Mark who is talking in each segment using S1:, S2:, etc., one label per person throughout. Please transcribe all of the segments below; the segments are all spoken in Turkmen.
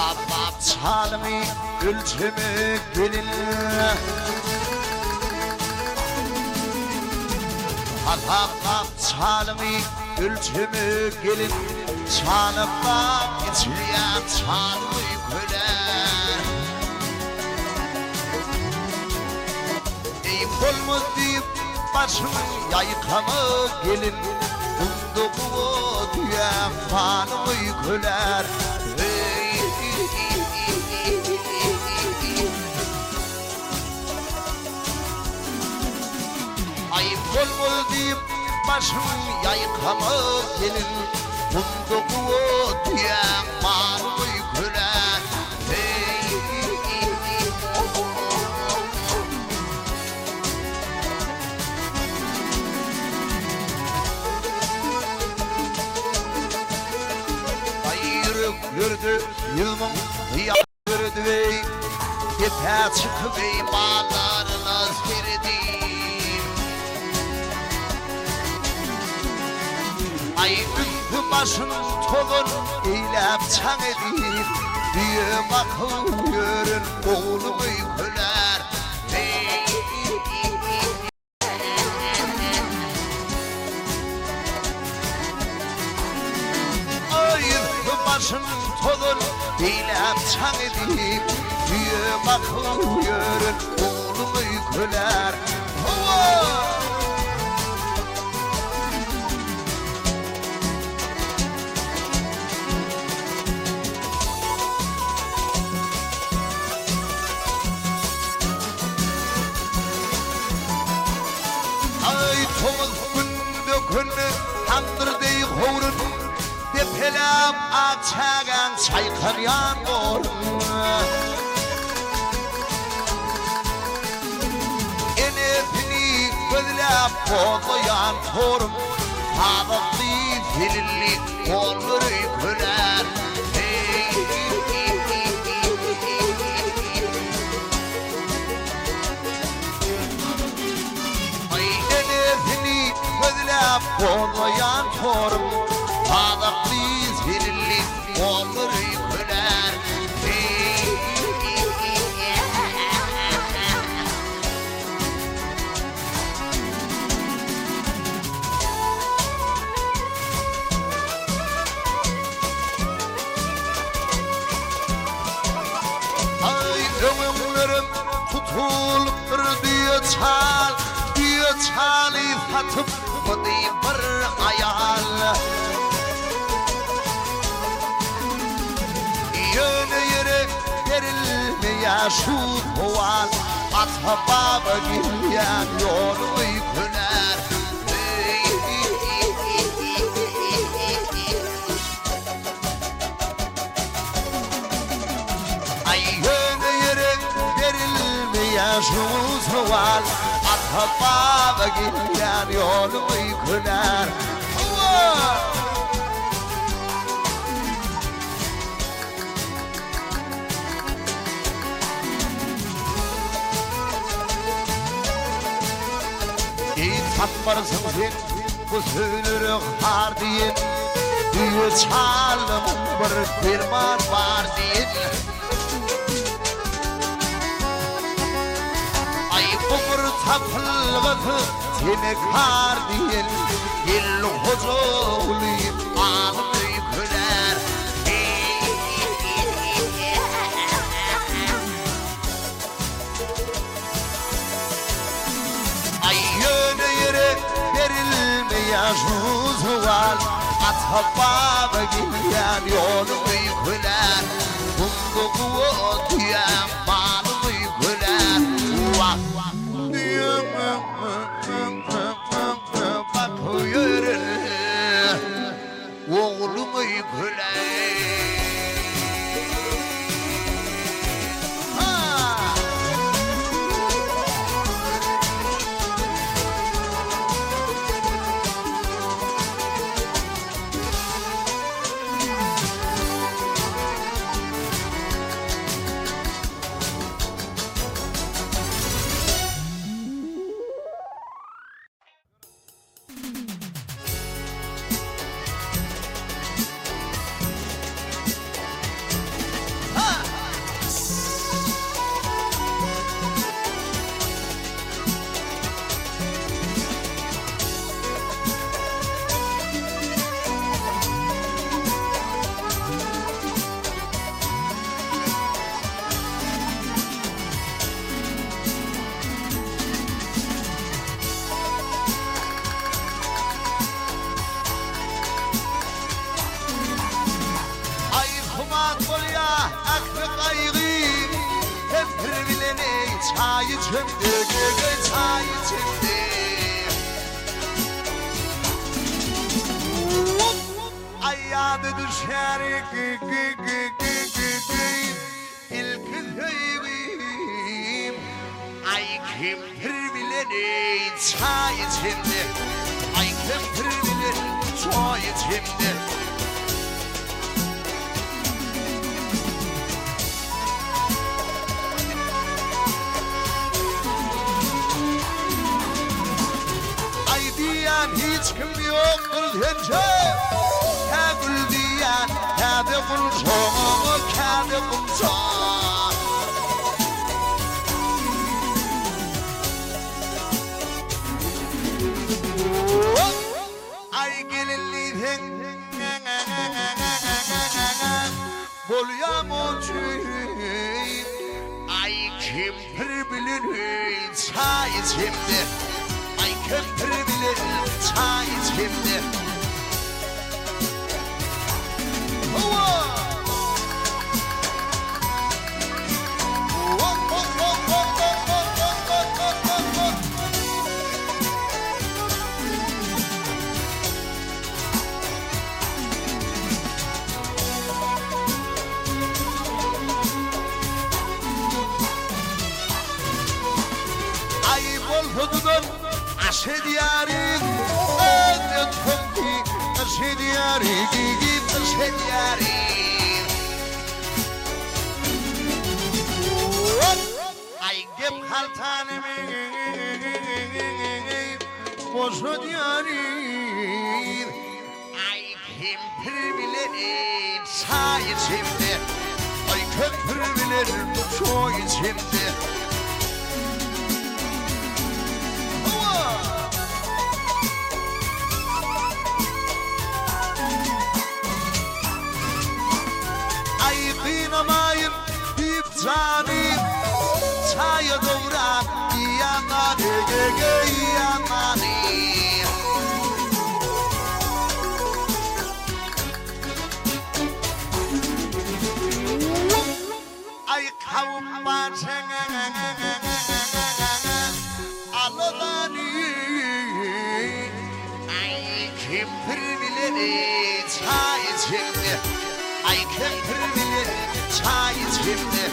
S1: Hasaplap çalyňy ölçeme gelin. Hasaplap çalyňy ölçeme gelin. Çanaklap içilýän çalyňy köler. Eý bolmaz diýip başyňy ýaýkama gelin. Gumda guwa düýäň manyňy köler. Aýyp bolmaz diýip başyň ýaýkama gelin. Gumda guwa düýäň manyňy köler. Aý ýüreklerde 100 000 hyýal döredip eý, Depä çykyp eý bazaryna seredip. Aý üsti başyn tozan eýläp çaň edip, Düýe bakyp ýören oglumy köler. Aý, başyn tozan eýläp çaň edip, Düýe bakyp ýören oglumy köler. Hawa! Aý, tomus günde köne tamdyr deý howrun, Depeläp ak çägäň çaýkanýan gorun. Enesini gözläp bozlaýan torum, Sazakly, zelilli gollary köler. Aý, enesini gözläp bozlaýan torum, Sazakly, zelilli gollary köler. Aý, öňüňlerim tutulypdyr düýe çal, Düýe çaly satyp mudy bir aýal. Ýöne ýere berilmeýär şu sowal, Ata-baba gelýän ýoluňy köner. Aý, ýöne ýere berilmeýär şu sowal, Ata-baba gelýän ýoluňy köner. Hawa! Eý, tapmarsyň sen bu sözlere har diýen, Düýe çaldym bir derman bar diýen. Aý, bu bir tapylgysyz tenekar diýen, Geldi Hojaguly alym öýkeler. Aý, ýöne ýere berilmeýär şu sowal, Ata-baba gelýän ýoluňy köler, Gumda guwa düýäň malyňy köler. Wah, düýäň bakyp ýören ogluňy köler. Ha! çaý içimde, çaý içimde. Ay ýady düşer ilki söýgim. Ay kempir bilen çaý içimde, ay kempir bilen çaý içimde. Ay diýen hiç kim ýokdur sence. Kä gül diýen, käde gunça, käde gunça. Ay gelinliğin bolýam oçuyum. Ay kempir bilen çaý içimde, ay kempir bilen çaý içimde. Hawa! Hop, hop, hop, hop, hop, hop, hop, hop, hop, hop. Ay boldudan aş edýärin, Öňki aş edýärin, aş edýärin. Ay gem haltanemy boş edýärin. Ay kempir bilen çaý içimde, ay kempir bilen çaý içimde. Hawa! Ay kıynamayın deyip canim, çaya doğra yanani, yanani. Ay kavum başın aladani. Ay kempir bilen çay içimde, ay kempir bilen çay içimde.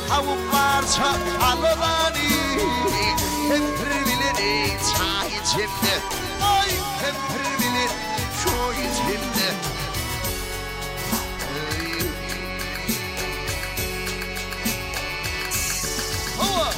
S1: Kavum parça aladani, kempir bilen çay içimde, ay kempir bilen çay içimde. Hawa!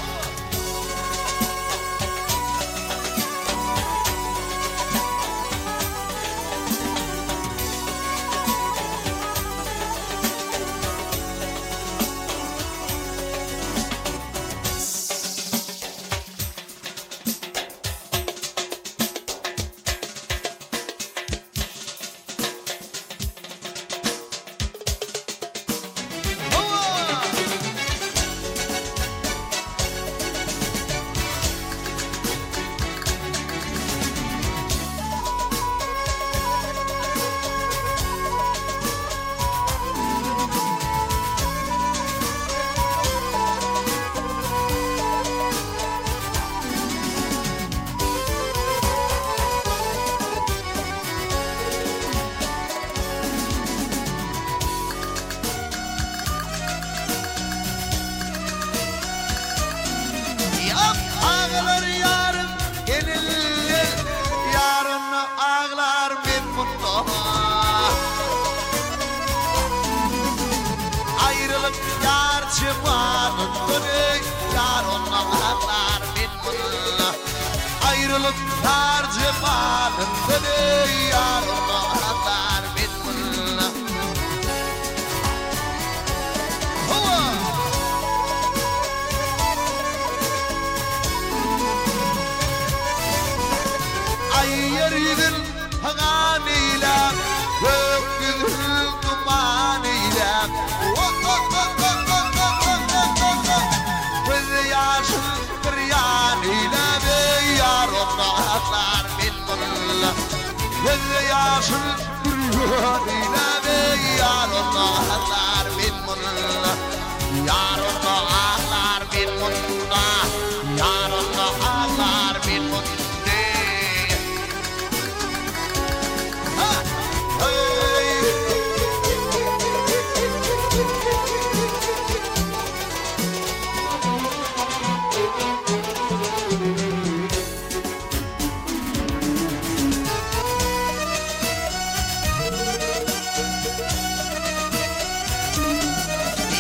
S1: Hawa! Yap ağlar yarın gelinler, yarın ağlar men bunda. Ayrılık yar cemalından, yarın ağlar men bunda. Ayrılık yar cemalından, yarın ağlar men bunda. Hawa! Ay yerin haganiyle, gökyüzün dumanıyla. Göz yaşın bir yanıyla, yar ağlar men bununla. Göz yaşın bir yanıyla, yar ağlar men. munda Ýar onda aglar men munda Ýar onda aglar men munda Ha! Hey!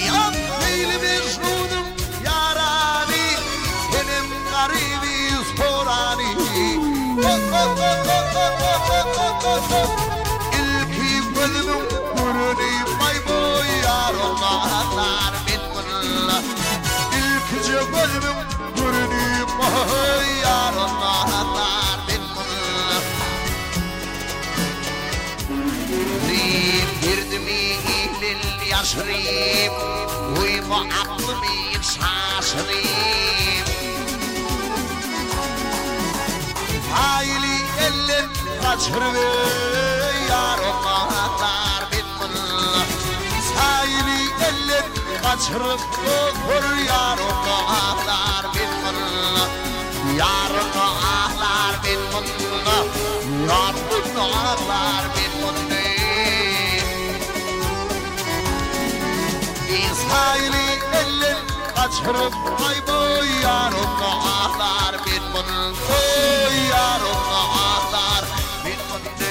S1: Ýa Leýli Mejnunyň ýarany, Senem garyby sorany. Ilki gözümiň göreni Baý-boý ýar olmazlar men munda. Ilkije gözümiň göreni Baý ýar olmazlar men munda. Diýip derdimi ilden ýaşyryp, Goýma aklymy çaşyryp. Aýly elden gaçyryp eý, ýar olmazlar men munda. Saýly elden gaçyryp otur ýar olmazlar men munda. Ýar aglar men munda, Ýar aglar men munda. Ishaýly elden gaçyryp aý-boý ýar aglar men munda, Ýar aglar men munda.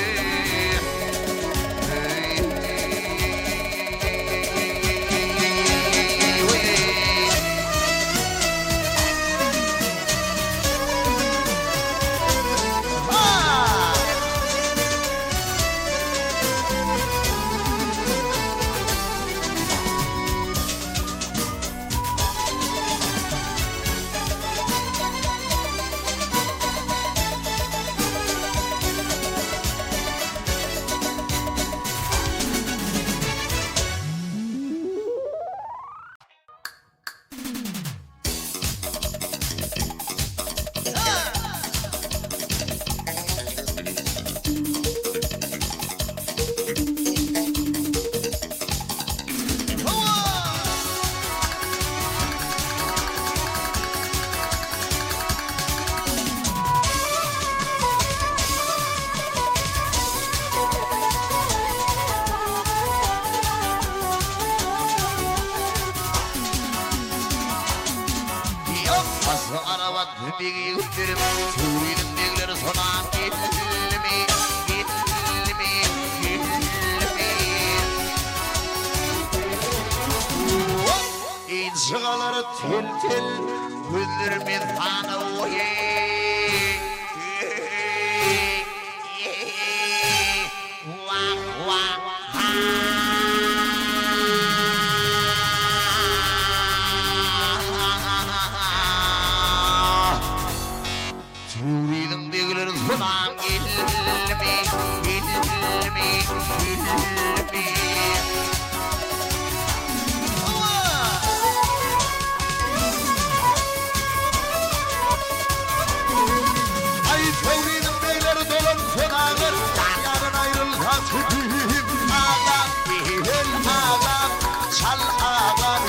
S1: Tel-tel gözlerimi sana Wah wah ha Töwriziň begleri sonam gelmi, gelmi, gelmi. Aý Töwriziň begleri dolan sonalar, Ýaryn aýrylsa çekip agam, Gel agam, çal agam.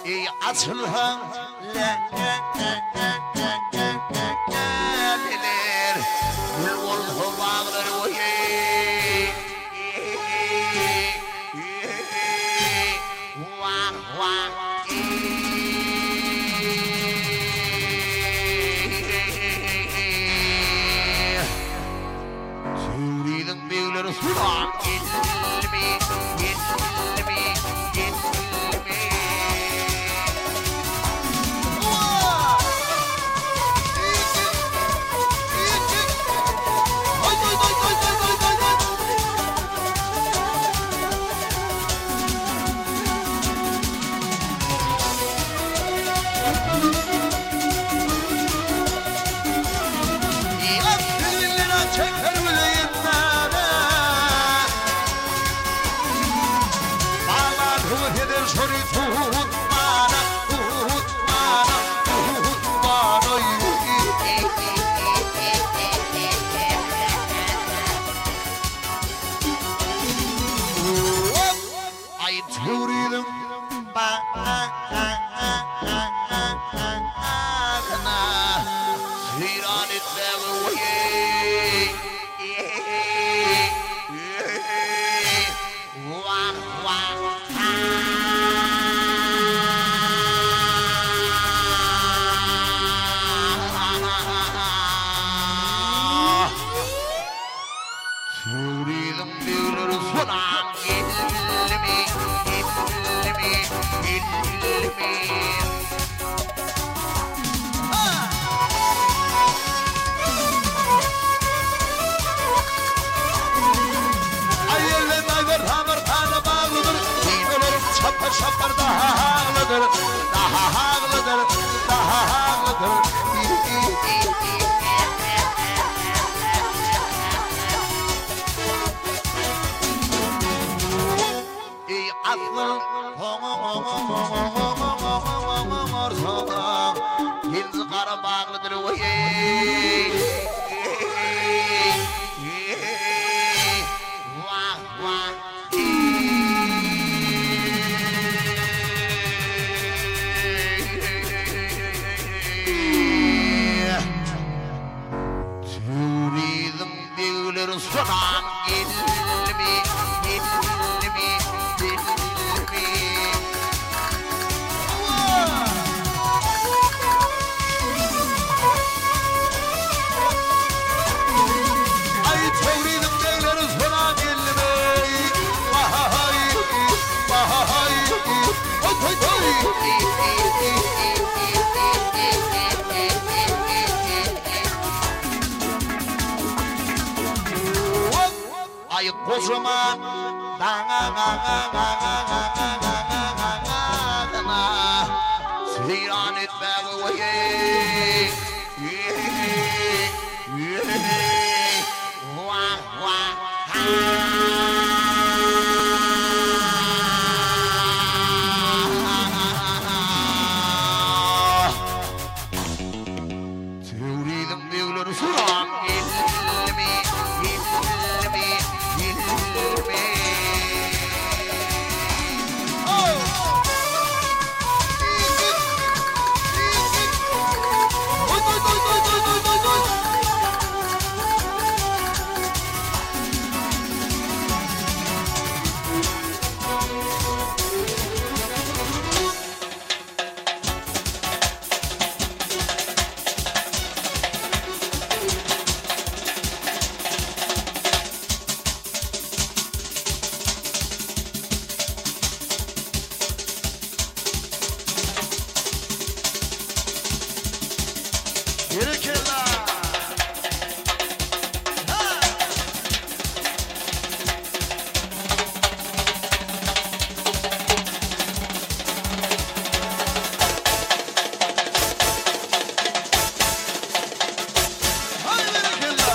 S1: Eý açylsaň läleler, Gül bolsa baglar oý. Wah wah. Töwriziň begleri sulam gelmi, gelmi, gelmi. Çeker bileğimlere. Sonan geldimi, geldimi, geldimi? Ay elden ayvar hamar tana baglydyr. Synalaryň çapar-çapar daglydyr, Daglydyr, daglydyr. Eý aslyň soňuň Genji gara baglydyr weý. Wah wah. Töwriziň begleri sonan geldimi, geldimi, geldimi? Aý Töwriziň begleri sonan geldimi? Waý, waý, hoý, hoý, hoý. Aý gojaman daňa Seýran etmäge weý. Wah wah. Töwriziň begleri soran geldimi, geldimi, geldimi? Oý, oý, oý, oý, oý, oý, oý, oý. Berekella. Hay berekella.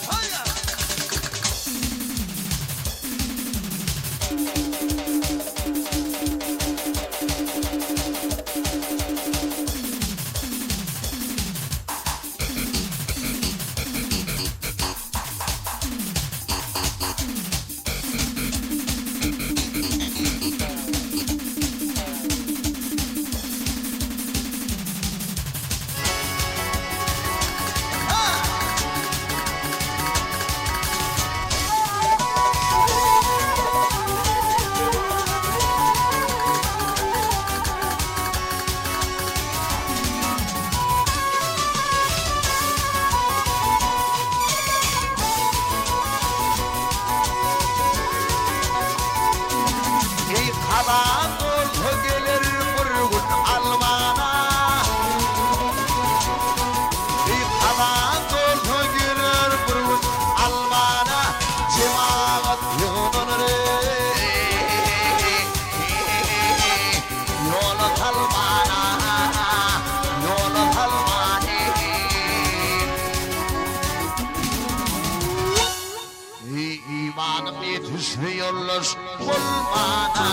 S1: Hayya. Ey kalan olsa gelir bir gün almana. Ey kalan olsa gelir bir gün almana. Cemaat yığınır Yola salmana, yola salmana. Ey imanım yetişti yollaş bolmana.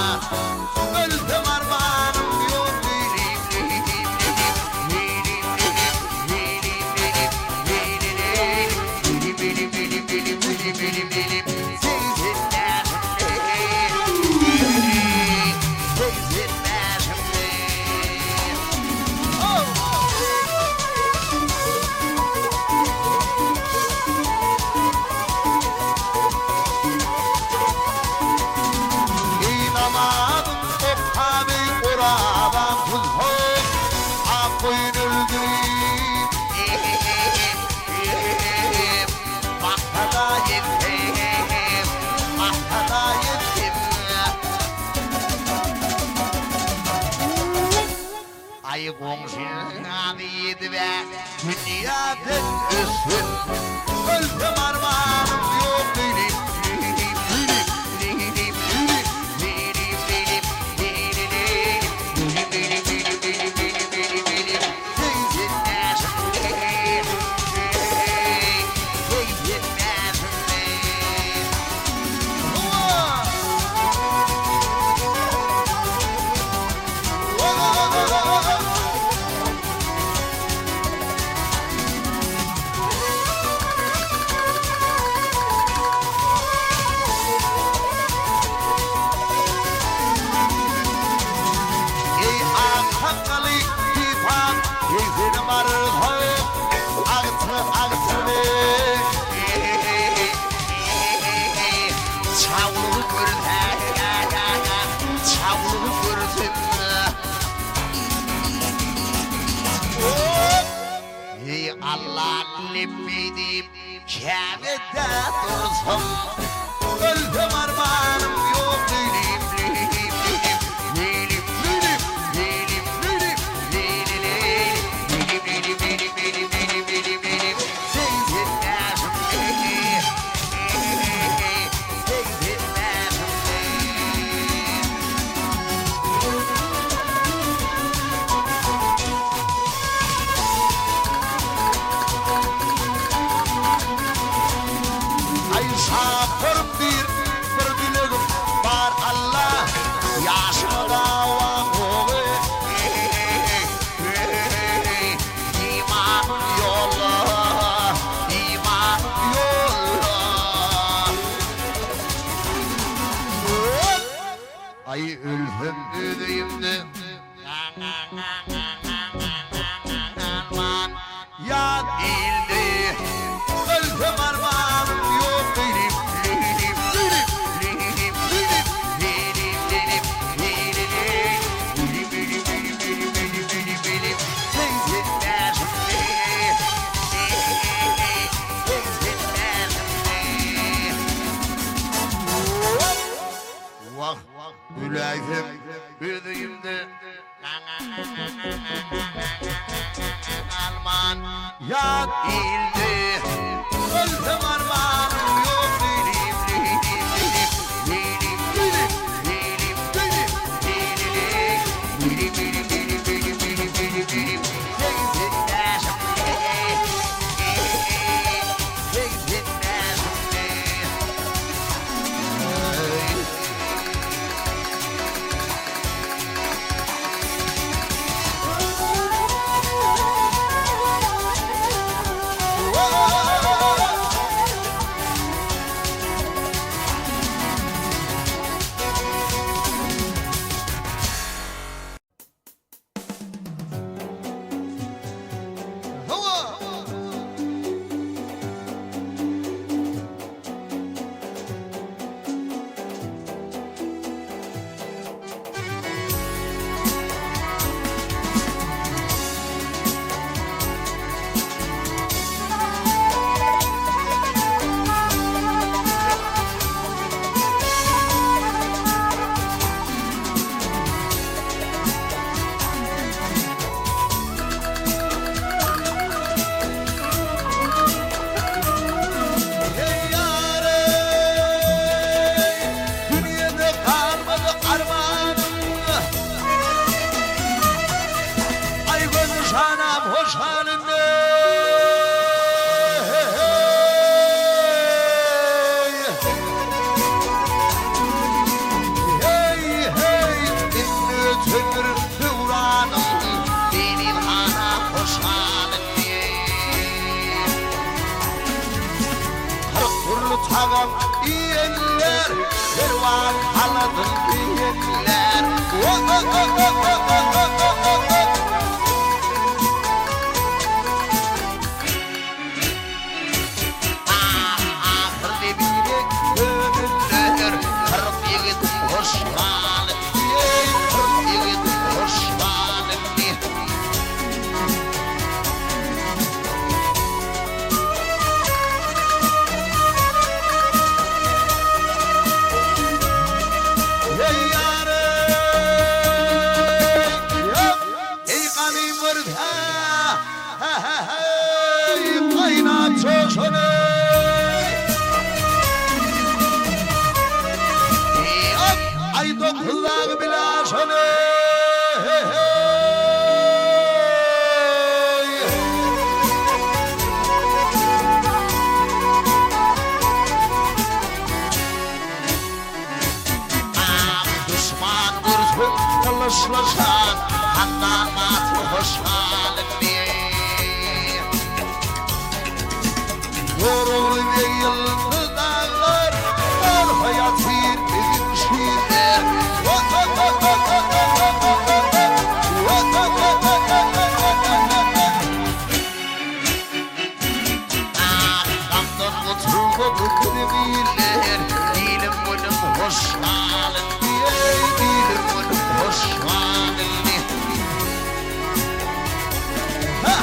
S1: Öldüm armanım yok. gidip-ä dünýäden ötsem, Ölsem armanym ýok leýlim, leýlim, leýlim, leýlim, leýlim, leýlim, leýlim, leýli, leýlim, leýlim, leýlim, leýlim, leýlim, leýlim, leýlim, leýlim, 85 leý, leý, 85 leý. Hawa! Eý ak sakgaly dipan Segsenim barsa agty agtyny Çawlygy görse çawlygy görsem Eý Alla lepbeý diýip Käbede dursam Ölsem armanym ýok Leýlim leýlim leýlim leýlim leýlim leýlim leýlim leýli leýli leýlim leýlim leýlim leýlim leýlim leýlim leýlim 85 leý 85 leý. Aý şapyrym diýr bir dilegim bar Alla ýaşyma dawa gowy Imanym ýolla imanym ýolla. Aý ölsem öz öýümde Arman ýat ilde Ölsem armanym ýok Leýlim leýlim leýlim leýlim leýlim leýlim leýlim leýli leý Leýlim leýlim leýlim leýlim leýlim leýlim leýlim 85 leý leý 85 leý Wah öläýsem öz öýümde Alman ýat ilde Ölsem armanym ýok Leýlim leýlim leýlim leýlim leýlim leýlim leýlim leýli leý Leýlim leýlim leýlim leýlim leýlim leýlim leýlim 85 leý 85 leý. Eý ýar-eý, dünýede galmady armanym. Aý göz şanam hoş halynda. Heý, heý, indi ötendir döwranym, Benim hana hoş halynda. 40 dürli tagam iýenler, Perwan haladyn geýenler. Ahyrda biri dönenler, 40 ýigit hoş galyp, 40 ýigit hoş galyp. Eý ýar-eý! Aýdymsyz dagy bile aşany. Ak duşman görse gylyçlaşan, Handan batyr hoş galyny. Görogly beg ýyldyz daglar, Bolsa ýatyr egin şirler. Gamdan gutulmadyk iller, Ilim günüm hoş galyn diýeý, Ilim günüm hoş galyn diý. Ha!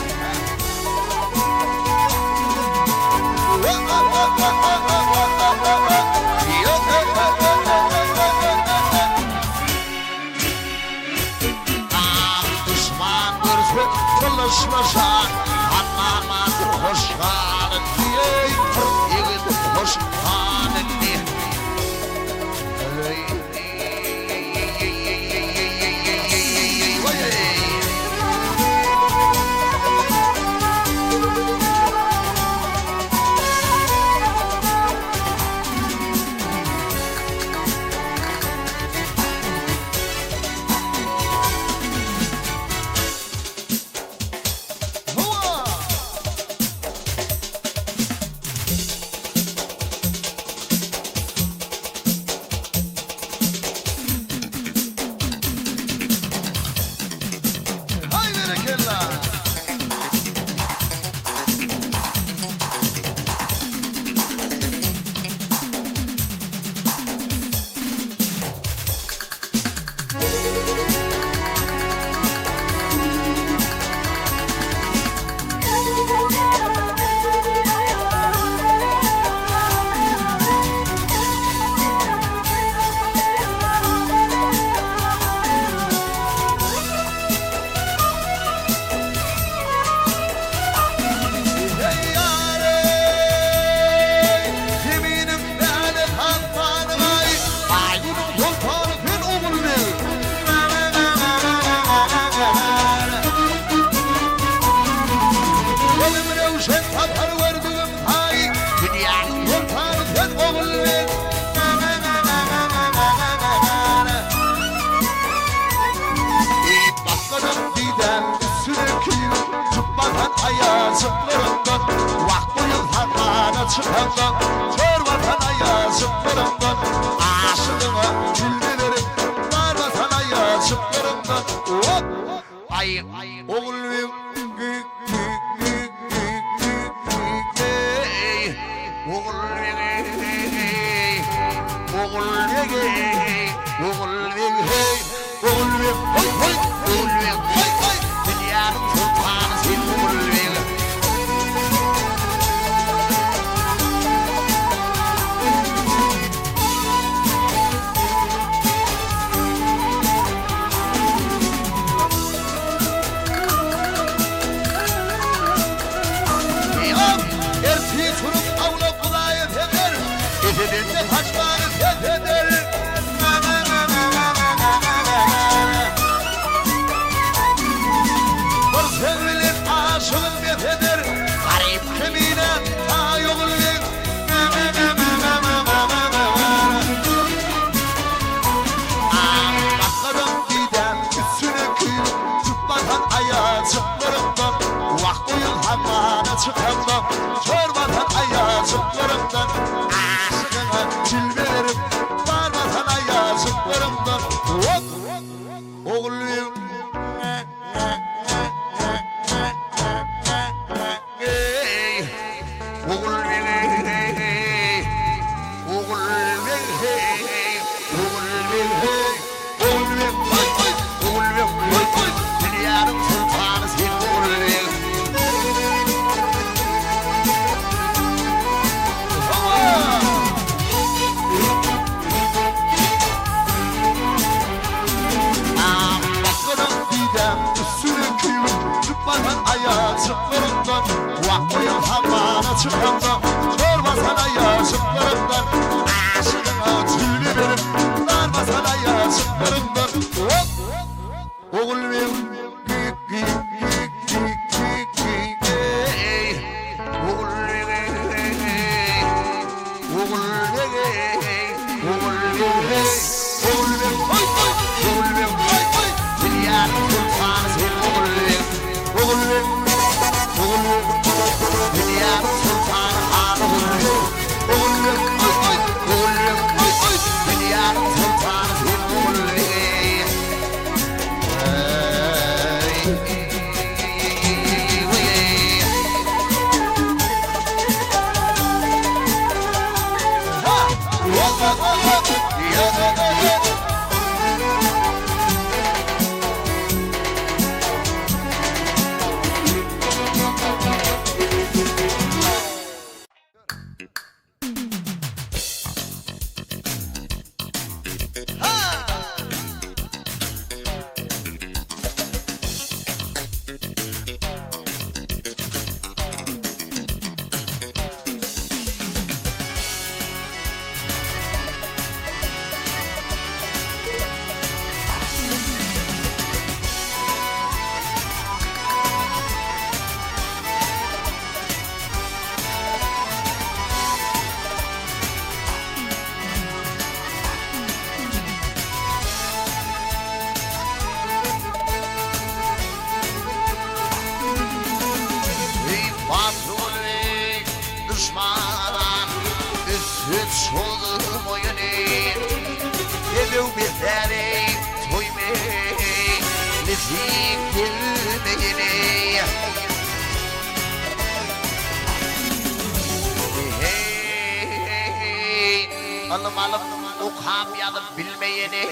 S1: Duşman görse gylyçlaşar, Handan batyr hoş galyn diýeý, 40 ýigit hoş galyn diý. Hawa! Haý berekella! Eý ýar-eý, Zeminim däli hassanyň-aý, Aý-Günüň soltany sen Ogulbeg. Gözüm röwşen tapar gördügim haý, Dünýäniň soltany sen Ogulbeg. Eý basgadan didäň üstüne küýüp, Çykmasaň aýajyklaryňdan, Wah bu ýyl hamana çykaňdan, Çör basan aýajyklaryňdan, Aşygyňa jilde berip, Bar basan aýajyklaryňdan, Hop! Aý, Ogulbeg, Gü-gü-gü-gü-gü-gü-gü-eý, Ogulbeg-eý, Ogulbeg-eý, Ogulbeg-heý, Ogulbeg, hoý-hoý, Ogulbeg, hoý-hoý, Dünýäniň soltany sen Ogulbeg. Ýok, ertir turup awlak Hudaýa sezer, Esedende saçmany ses eder. Bir söz bilen aşygyn bes eder, Garyp kemine taý Ogulbeg. Basgadan didäm üstüne küýüp, Tüp basan aýajyklaryňdan, Wah bu ýyl hamana çykamda, Çör basan aýajyklaryňdan, Aşygyňa jilwe berip, Bar basan aýajyklaryňdan, Hop! Ogulbeg! Eý, Ogulbeg-eý, Ogulbeg-heý, Ogulbeg-heý, Ogulbeg, hoý-hoý, Ogulbeg, hoý-hoý, Dünýäniň soltany sen Ogulbeg. Hawa! Basgadan didäm üstüne küýüp, Tüp basan aýajyklaryňdan, Wah bu ýyl hamana çykamda, Çör basan aýajyklaryňdan, Aşygyňa jilwe berip, Nar basan aýajyklaryňdan. Eý batly duşman üstün çozmaýany Bedew besäri toýmy nesip gelmeýeni Eý ylym alyp okap ýazyp bilmeýeni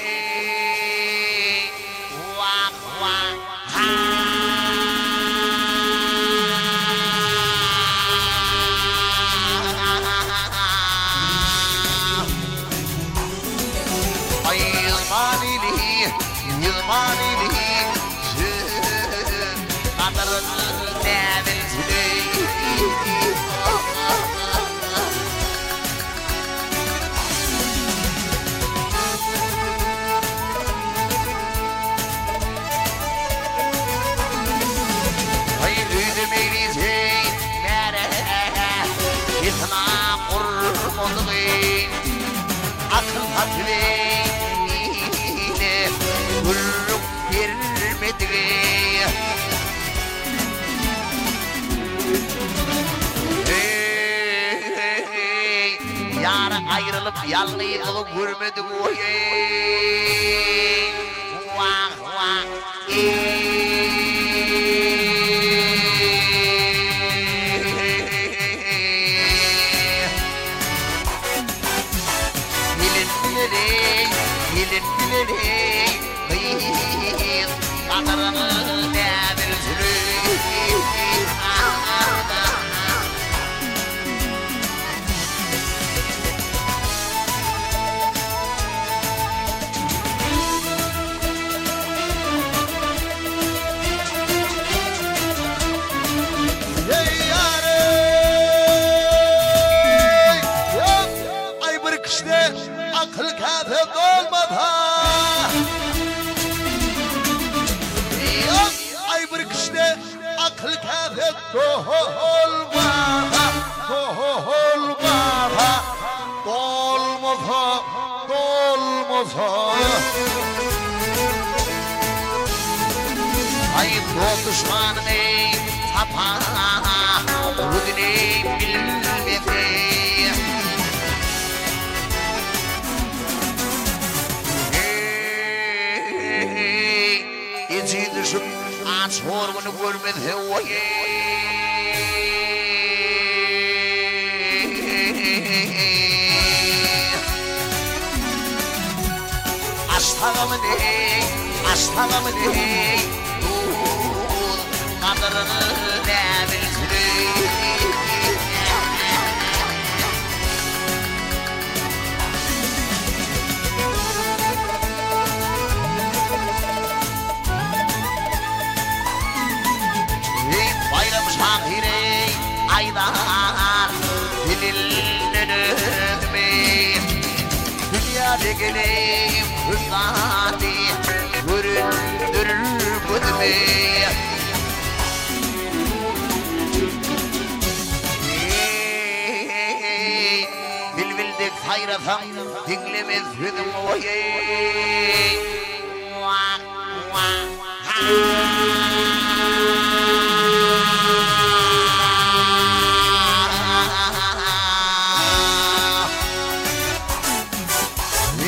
S1: Wah wah ha. Aý manyly ýüz manyly söz gadyryn näbilsin. Aý öýde meýlisi märe Kesna gurmadygy Akyl satyby ile Gürrüň bermedigi. Eý, ýary aýrylyp ýalňyzlygy görmedik oý-eý, wah, wah, eý. Gelin biler-eý, gelin biler-eý, gyz gadyryny näbilsin-eý.
S2: Eý ýar-eý! Ýok, aý bir kişide akyl käse dolmasa. Ýok, aý bir kişide akyl käse dolmasa, dolmasa, dolmasa, dolmasa.
S1: Aý dost duşmanyny tapan, özüni bilmese. Eý, ejiz düşüp aç hor güni görmese oý-eý. Aş tagamy deý, aş tagamy deý, Duz gadyryny näbilsin-eý. Eý, Baýram şahyr-eý, aýdar dilinden özümi. Dünýäde geleý köp zady görendir gözümi. Eý, bilbil dek saýrasaň, diňlemez sözüň oý-eý. Wah, wah, ha.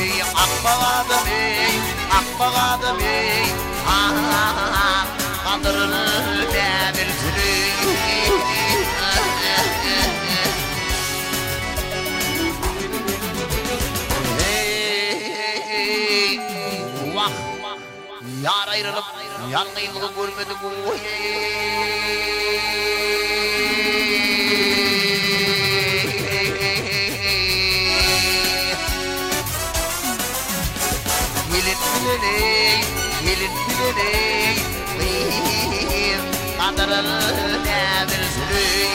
S1: Eý, akmak adam eý, akmak adam eý, ha, gadyryny näbilsin eý. Eý, wah, ýar aýrylyp, ýalňyzlygy görmedik oý-eý. Gelin bilen eý, gelin bilen eý, Gyz gadyryn näbilsin eý.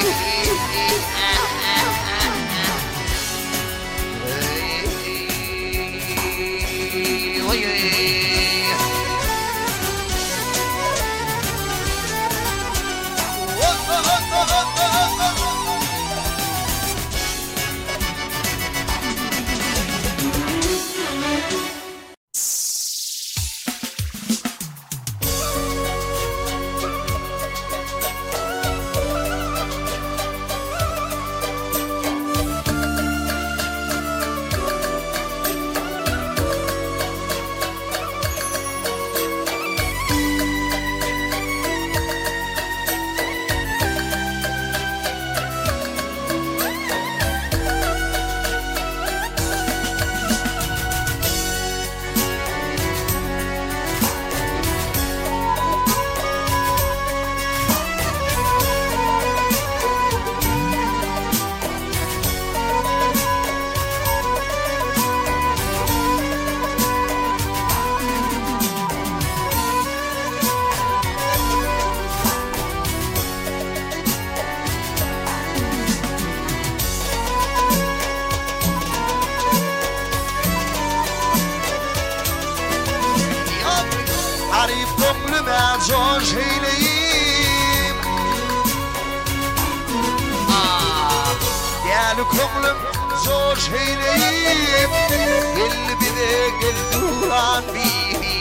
S1: Garyp köňlüme joş eýleýip. Ah, däli köňlüm joş eýleýip. Gel bize gel Duran bibi.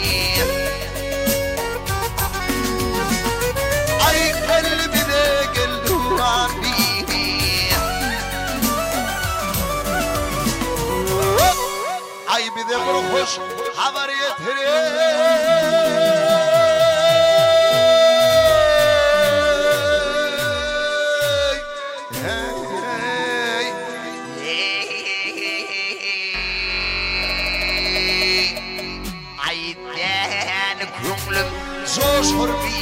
S1: Aý gel bize gel Duran bibi. Aý bize bir hoş habar ýetir eý. Aý däli köňlüm joşur bibi.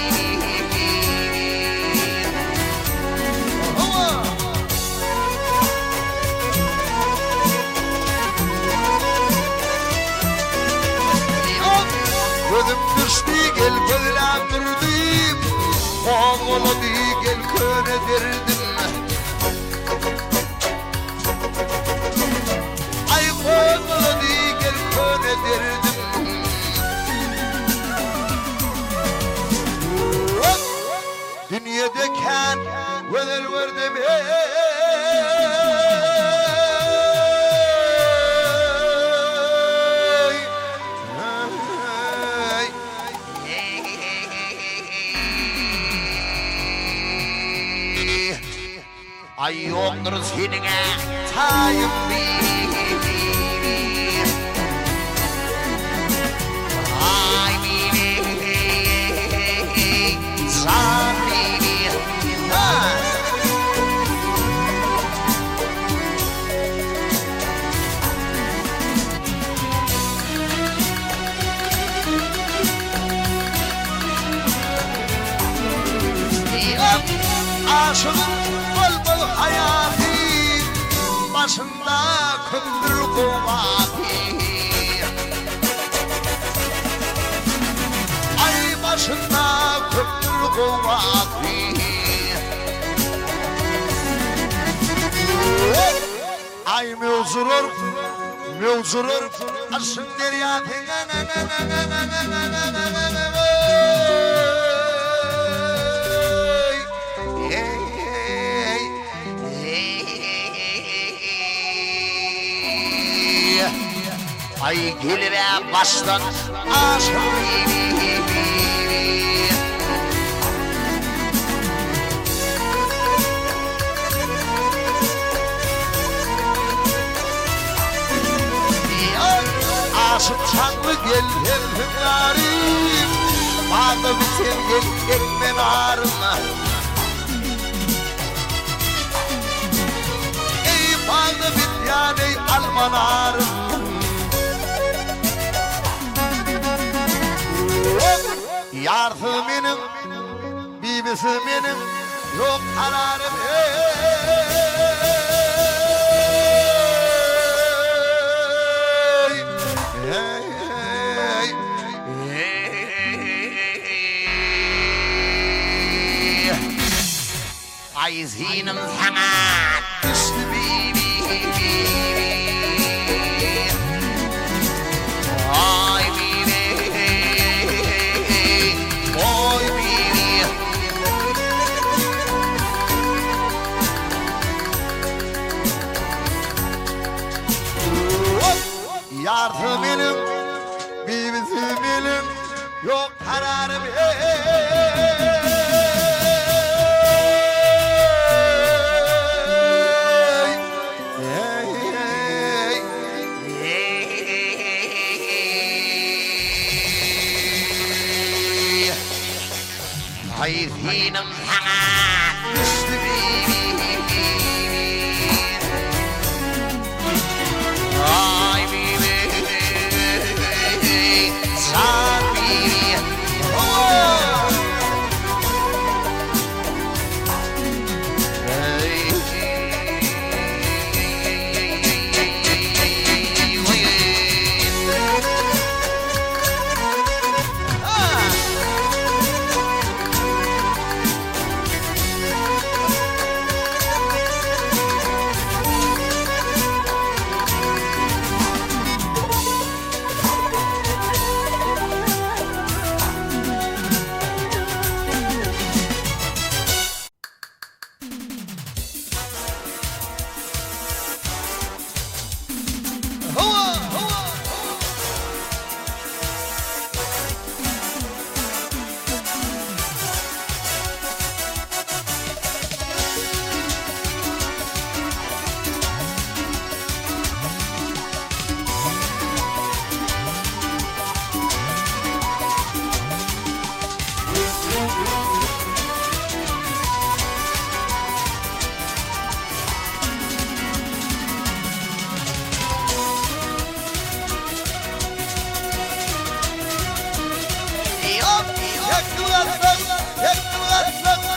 S1: Gözüm düşdi gel gözläp durdym, Gozgalady gel köne derdim. Aý gozgalady gel köne derdim. Dünýede kän gözel gördüm eý. Eý. Aý ýokdur seniň-ä taýyň bibi. Aý bibi, jan bibi. Aşygyň bol-bol haýaty, Başynda köpdür kuwwaty. Aý başynda köpdür kuwwaty. Aý möwjürer, möwjürer yşgyň derýasy. Aý gelip-ä başdan aşyr. Aşyk çaňly gel helhim ýarym, Bagda biten gel ekme narym. Eý bagda bitýän eý alma narym. Ýarsyz meniň, bibisiz meniň ýok kararym eý. Aý synym saňa düşdi bibi. Aý bibi, oý bibi.
S2: Ýarsy meniň, bibisi meniň, ýok kararym eý, eý, eý.
S1: Aý synym saňa düşdi bibi. Aý bibi, jan bibi.
S2: Hawa, hawa.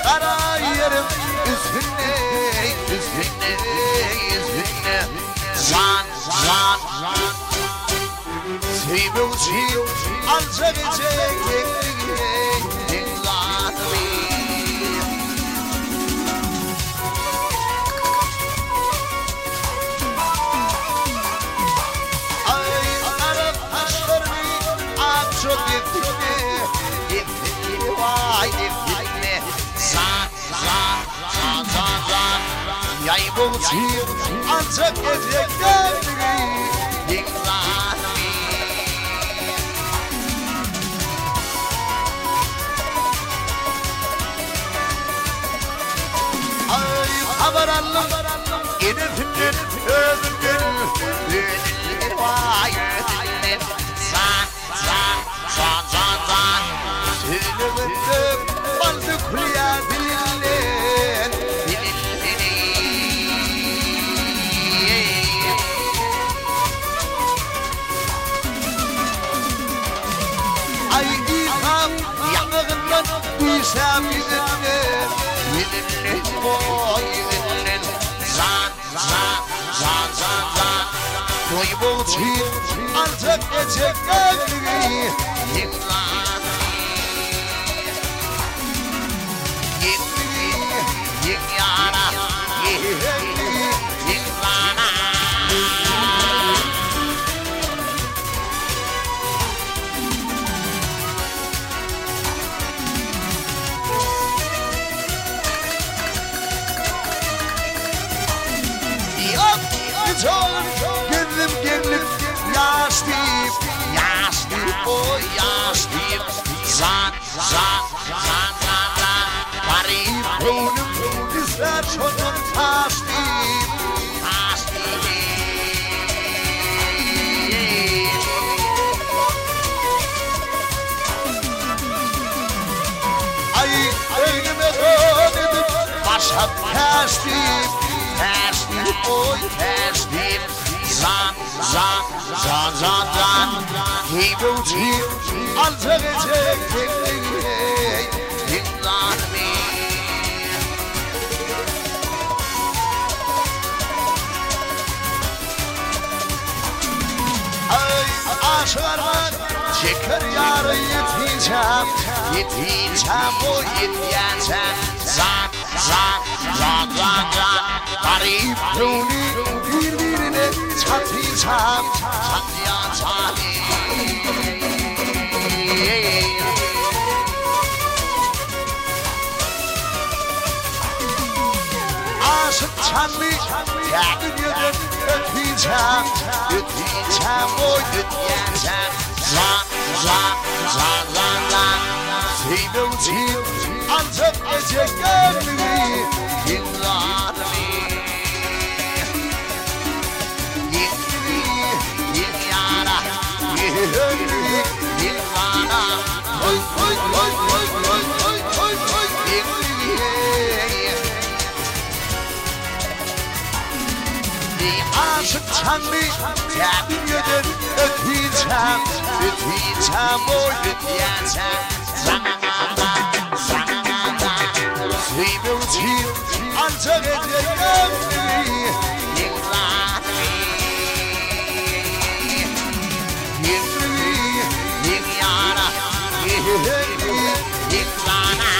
S2: Gara ýerim üstünde,
S1: üstünde, üstünde. Jan, jan, jan.
S2: Söýmek üçin aljak ejek. Ay Arap taşlarını akşam ettiğine,
S1: ettiğine vay ettiğine. Zan, zan, zan, zan, zan.
S2: Ýaýmak üçin aljak ejek. Ay haber aldım enesinden özünden.
S1: Vay ödünden. Zan, zan, zan, zan, zan.
S2: Söýlemekde bal dökülýär dilinden. Ay ilham ýaňagyndan düşäm ýüzünden.
S1: Ýüzünden, oy ýüzünden. Zan, zan, zan, zan, zan.
S2: Doýmak üçin aljak ejek.
S1: Yara, yara.
S2: Geldim geldim yaş deyip,
S1: yaş deyip, oy yaş deyip. Zan, zan, zan, zan, zan.
S2: Garip göwnüm ister şondan taş deyip,
S1: taş deyip.
S2: Ay önüme dönüp başa taş deyip,
S1: taş deyip, oy taş deyip. Zan, zan, zan, zan, zan.
S2: Giymek üçin aljak ejek. Ay aşarman çeker yarı yeteceğim,
S1: yeteceğim o yeteceğim. Zan,
S2: Jan, jan, jan, jan, Garyp göwni bir-birine çatyjak, çatýan çaýy. Aşyk Çally tä dünýeden ötýänçä, ötýänçä, goý ötýänçä, Jan, jan, jan, jan, jan, Söýmek üçin aljak eje genligi, ýyllanyny. Genligi, ýyl-ýara, genligi, ýyllana, Oý, oý, oý, oý, oý, oý, oý, oý, genligi. Eý aşyk Çaňly, tä dünýeden ötünçä, ötünçä, boý ötýänçä, jaňaňa-da, jaňaňa-da, söýmek üçin aljak ejeňi, ýyglanyny, ýeňligi, ýeňýara, ýeňligi, ýyglana.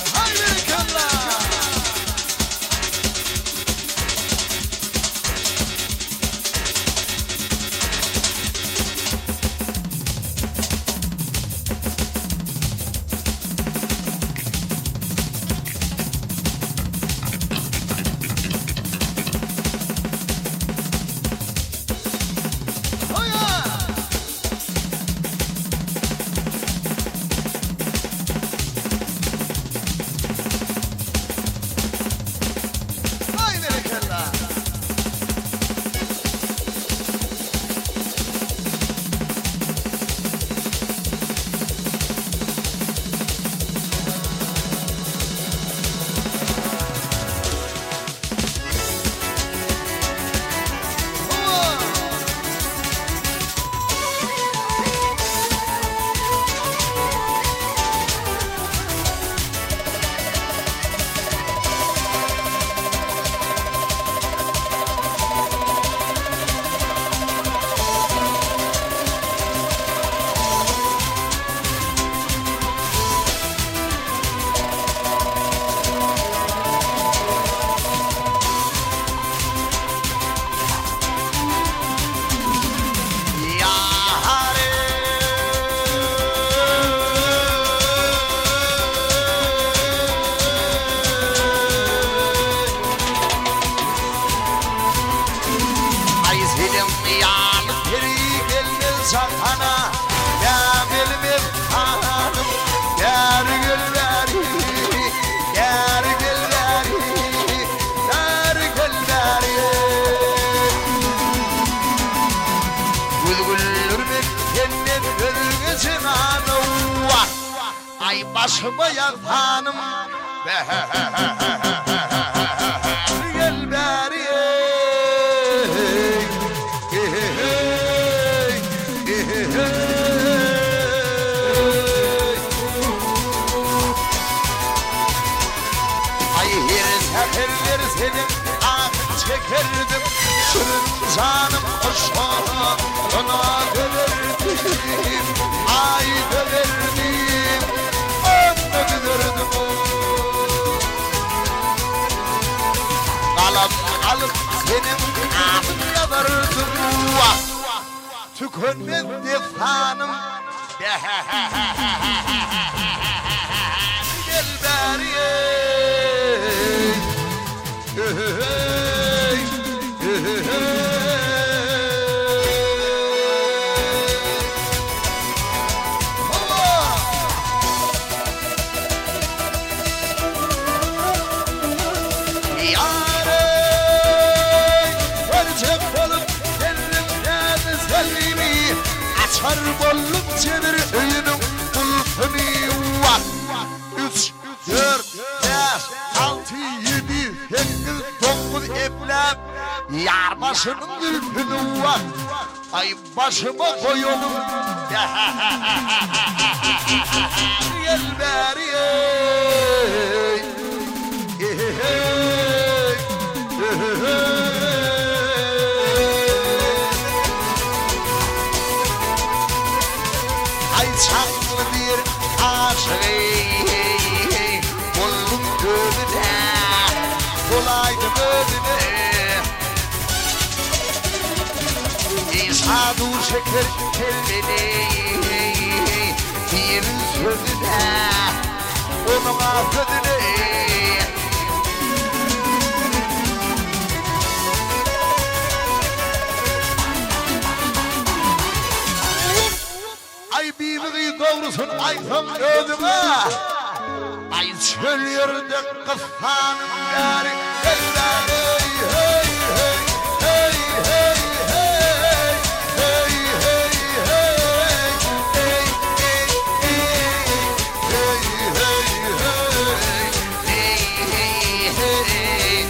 S2: Haý berekella! Hoýa! Aý berekella! Hawa! Aý seniň ýaly peri gelmez jahana, Näbilmez hanym, bäri gel bäri, Bäri gel bäri, bäri gel bäri. Göz güldürmek senden özge jemana, Wah, aý başyma ýazsanym, Bäri gel bäri eý, eý, eý. Aý her säherler seniň ahyň çekerdim, Şirin janym yşgyna dönerdim, Aý dönerdim, onda güzerdim. Galam alyp seniň adyň ýazardym, Wah, tükenmez dessanym. Bäri gel bäri eý, eý, eý. Hawa! Ýar-eý, görjek bolup geldim täze Selimi, Açar boldum jebir öýüniň gulpuny. Wah! Üç, dört, bäş, alty, ýedi, sekiz.
S1: Ýar başynyň zülpüni wah, aý başyma goýalyň. Gel bäri eý, eheheý, eheheý. Aý çakly bir aşygy boldum özüne, bolaýdym özüne. Şadu şeker telbeli diýeniň sözüne, onuň-a sözüne. Aý bibi gyz dogrusyny aýtsam özüňe Aý çöl ýerde gyssanym bäri Heý heý heý heý heý heý heý heý heý heý heý heý heý heý heý heý heý heý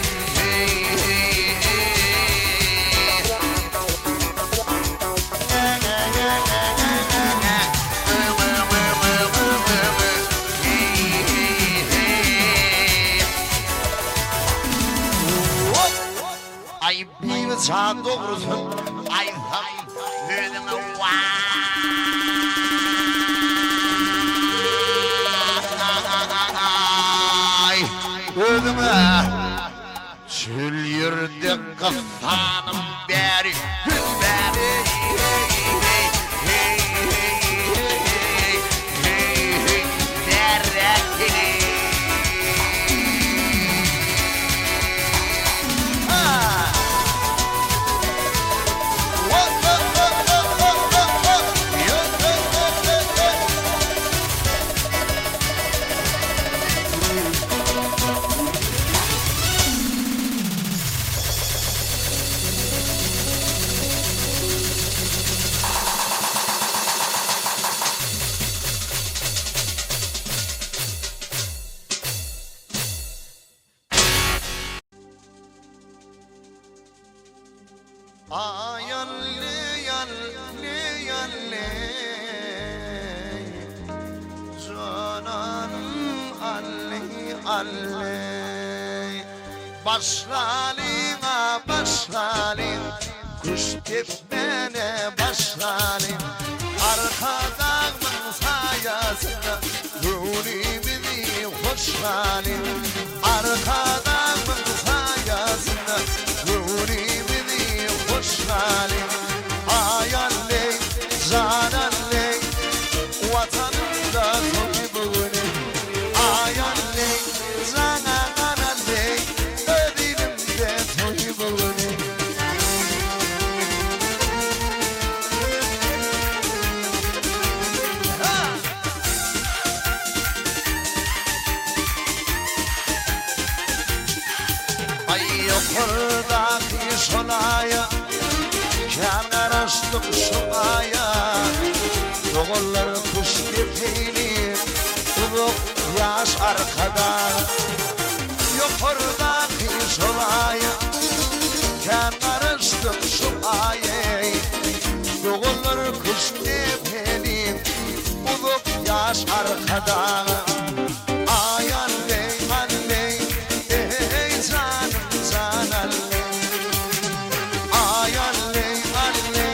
S1: Aý bibijan dogrusyn aýtsam özüňe waý özüňe Çöl ýerde gyssanym bäri hüň bäri heý heý heý heý heý heý bärräk geliň. Aýally ýally ýally Jananym ally ally Başlalyň-a başlalyň Küşt depmäne başlalyň Arkadagymyň saýasynda Göwnümizi hoşlalyň Arkadagymyň saýasynda Göwnümizi hoşlalyň Aý alleý, jan alleý, Watanymda toý bu güni. Aý alleý, jan alleý, Öz ilimde toý bu güni. Aý ýokardaky şol aýa, Kän garaşdyk şu aýa. Doganlar kuş depeýli, Uzak ýaş Arkadag. Ýokardaky şol aýa, Kän garaşdyk şu aýa. Doganlar kuş depeýli, Uzak ýaş Arkadag. Aý alleý, alleý, eý janym jan alleý. Aý alleý, alleý,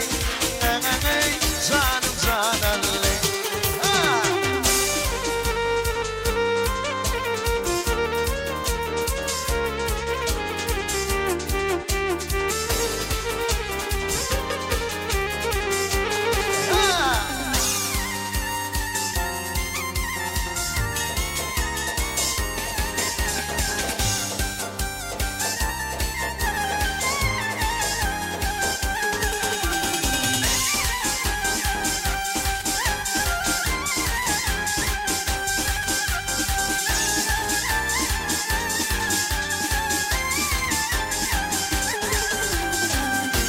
S1: eý janym jan alleý. Ha! Ha!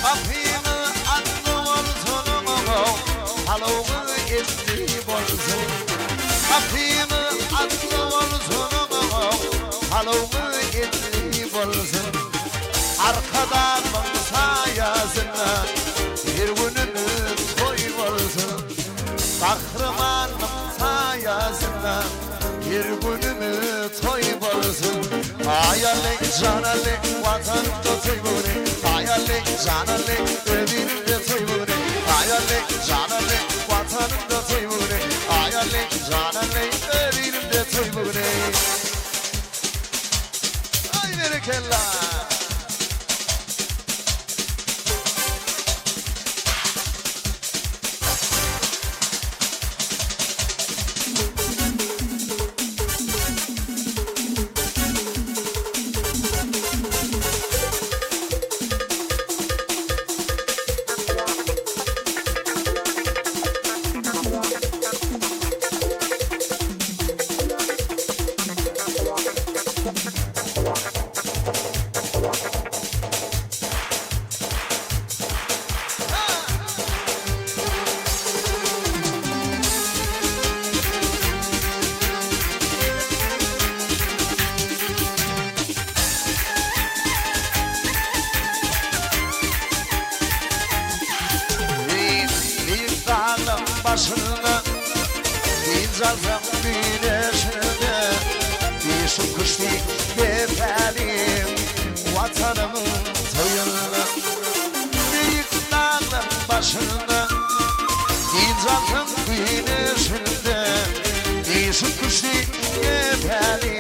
S1: Gapyňyz atly bolsun, palawňyz etli bolsun. Gapyňyz atly bolsun, palawňyz etli bolsun. Arkadagymyň.
S2: dagynda Her günümiz toý bolsun. Aýaly, janaly, Watanymda toý bu güni. Aýaly, janaly, öz ilimde toý bu güni. Aýaly, janaly, Watanymda toý bu güni. Aýaly, janaly, öz ilimde toý bu güni. Aý berekella! Beýik daglaň başynda Dynç alsaň güneşinde Işiň küşdi depälim Watanymyň toýunda. Beýik daglaň başynda Dynç alsaň güneşinde Işiň küşdi depälim.